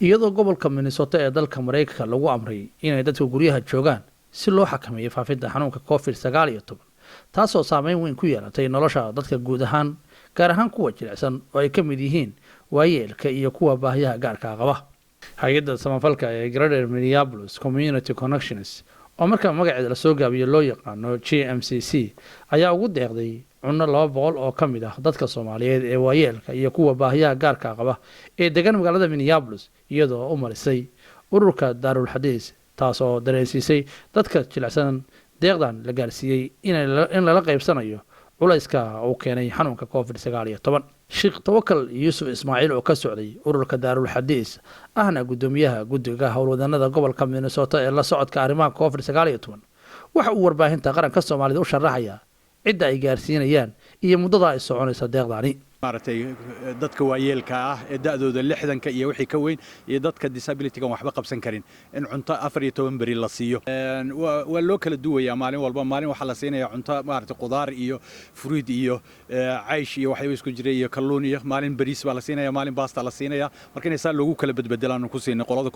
Iyadoo gobolka Minnesota ee dalka Maraykanka lagu amray inay dadka guryaha joogaan si loo xakameeyo faafidda xanuunka COVID-19, taasoo saameyn weyn ku yeelatay nolosha dadka guud ahaan, gaar ahaan kuwa jilicsan oo ay ka mid yihiin waayeelka iyo kuwa baahiyaha gaarkaa qaba, hay-adda samafalka ee Greater Minneapolis Community Connections, oo marka magaceeda lasoo gaabiyo loo yaqaano GMCC, ayaa ugu deeqday cunno 200 oo ka mid ah dadka Soomaaliyeed ee waayeelka iyo kuwa baahiyaha gaarka qaba ee degan magaalada Minneapolis, iyadoo u marisay ururka Daarul Xadiis, taasoo dareensiisay dadka jilicsan deeqdan la gaarsiiyey in lala qaybsanayo culayska uu keenay xanuunka COVID-19. Sheekh Tawakal Yuusuf Ismaaciil oo ka socday ururka Daarul Xadiis, ahna guddoomiyaha guddiga howlwadanada gobolka Minnesota ee la socodka arrimaha COVID-19, waxa uu warbaahinta qaranka Soomaalida u sharaxayaa cidda ay gaarsiinayaan iyo muddada ay soconaysa deeqdani. Maaragtay, dadka waayeelka ah ee da'dooda 60-ka iyo wixii ka weyn iyo dadka disability-gan waxba qabsan karin in cunto 14 beri la siiyo. Waa loo kala duwayaa maalin walba. Maalin waxaa la siinayaa cunto, maaragtay, qudaar iyo fruit iyo caysh iyo waxyaaba isku jira iyo kalluun, iyo maalin bariis baa la siinaya, maalin baasta la siinaya. Marka inay saa loogu kala bedbedelaanu ku siinay qolada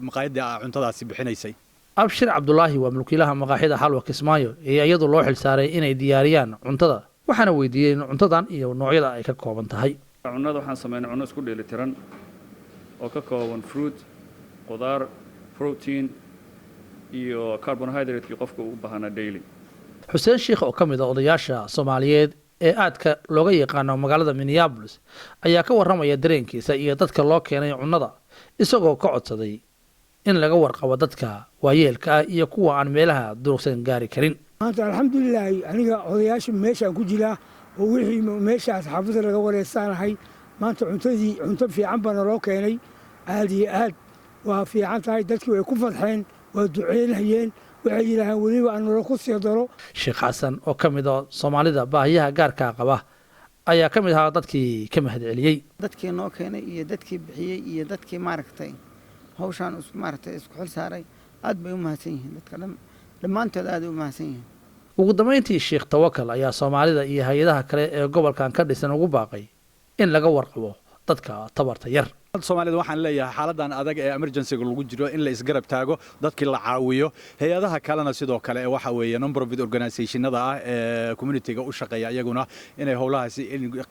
maqaayadda cuntadaasi bixinaysay. Abshir Cabdulaahi waa mulkiilaha maqaaxida Xalwa Kismaayo ee iyadu loo xilsaaray inay diyaariyaan cuntada, waxaana weydiiyey in cuntadan iyo noocyada ay ka kooban tahay. Cunnada waxaan samaynay cunno isku dheelitiran oo ka kooban fruit, qudaar, protein iyo carbohydrate-kii qofka uu u baahnaa daily. Xuseen Sheikh oo ka mid ah odayaasha Soomaaliyeed ee aadka looga yaqaano magaalada Minneapolis ayaa ka warramaya dareenkiisa iyo dadka loo keenay cunnada, isagoo ka codsaday in laga warqabo dadka waayeelka ah iyo kuwa aan meelaha durugsan gaari karin. Maanta alxamdulilaahi, aniga odayaasha meeshaan ku jiraa oo wixii meeshaas xaafadda laga wareystaanahay. Maanta cuntadii cunto fiican baa naloo keenay, aad iyo aad waa fiican tahay. Dadkii way ku farxeen, waa duceynayeen, waxay yidhaaheen weliba aan nalo ku sii daro. Sheekh Xasan oo ka mid ah Soomaalida baahiyaha gaarkaa qaba ayaa ka mid ahaa dadkii ka mahadceliyey. Dadkii noo keenay iyo dadkii bixiyey iyo dadkii, maaragtay, hawshaan, maaragtay, isku xil saaray aad bay u mahadsan yihiin. Dadka dhan dhammaantood aad ay u mahadsan yihiin. Ugu dambayntii, Sheekh Tawakal ayaa Soomaalida iyo hay-adaha kale ee gobolkan ka dhisan ugu baaqay in laga warqabo dadka tabarta yar. Soomaalida waxaan leeyahay, xaaladan adag ee emergency-ga lagu jiro in la isgarab taago, dadkii la caawiyo. Hay-adaha kalena sidoo kale ee waxa weeye non-profit organization-ada ah ee community-ga u shaqeeya, iyaguna inay howlahaasi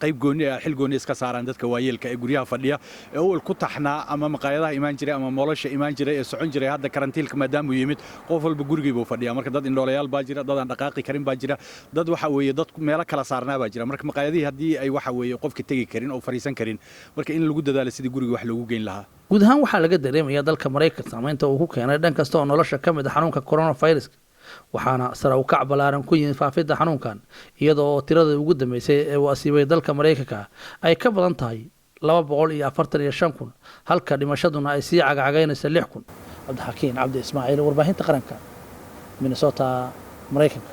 qayb gooni ah, xil gooni iska saaraan dadka waayeelka ee guryaha fadhiya ee awal ku taxnaa ama maqaayadaha imaan jiray ama mall-asha imaan jiray ee socon jiray. Hadda karantiilka maadaamuu yimid, qof walba gurigii buu fadhiyaa. Marka dad indhoolayaal baa jira, dad aan dhaqaaqi karin baa jira, dad waxa weeye dad meelo kala saarnaa baa jira. Marka maqaayadihii haddii ay waxa weeye qofka tegi karin oo fariisan karin, marka in lagu dadaalo sidii guriga wax loogu geyn lahaa. Guud ahaan waxaa laga dareemaya dalka Maraykanka saameynta uu ku keenay dhan kasta oo nolosha ka mid ah xanuunka coronavirus-ka, waxaana sare u kac ballaaran ku yimid faafidda xanuunkan, iyadoo oo tiradii ugu dambeysay ee uu asiibay dalka Maraykanka ay ka badan tahay 245,000, halka dhimashaduna ay sii cagacagaynaysa 6,000. Cabdixakiin Cabdi Ismaaciil, warbaahinta qaranka, Minnesota, Maraykanka.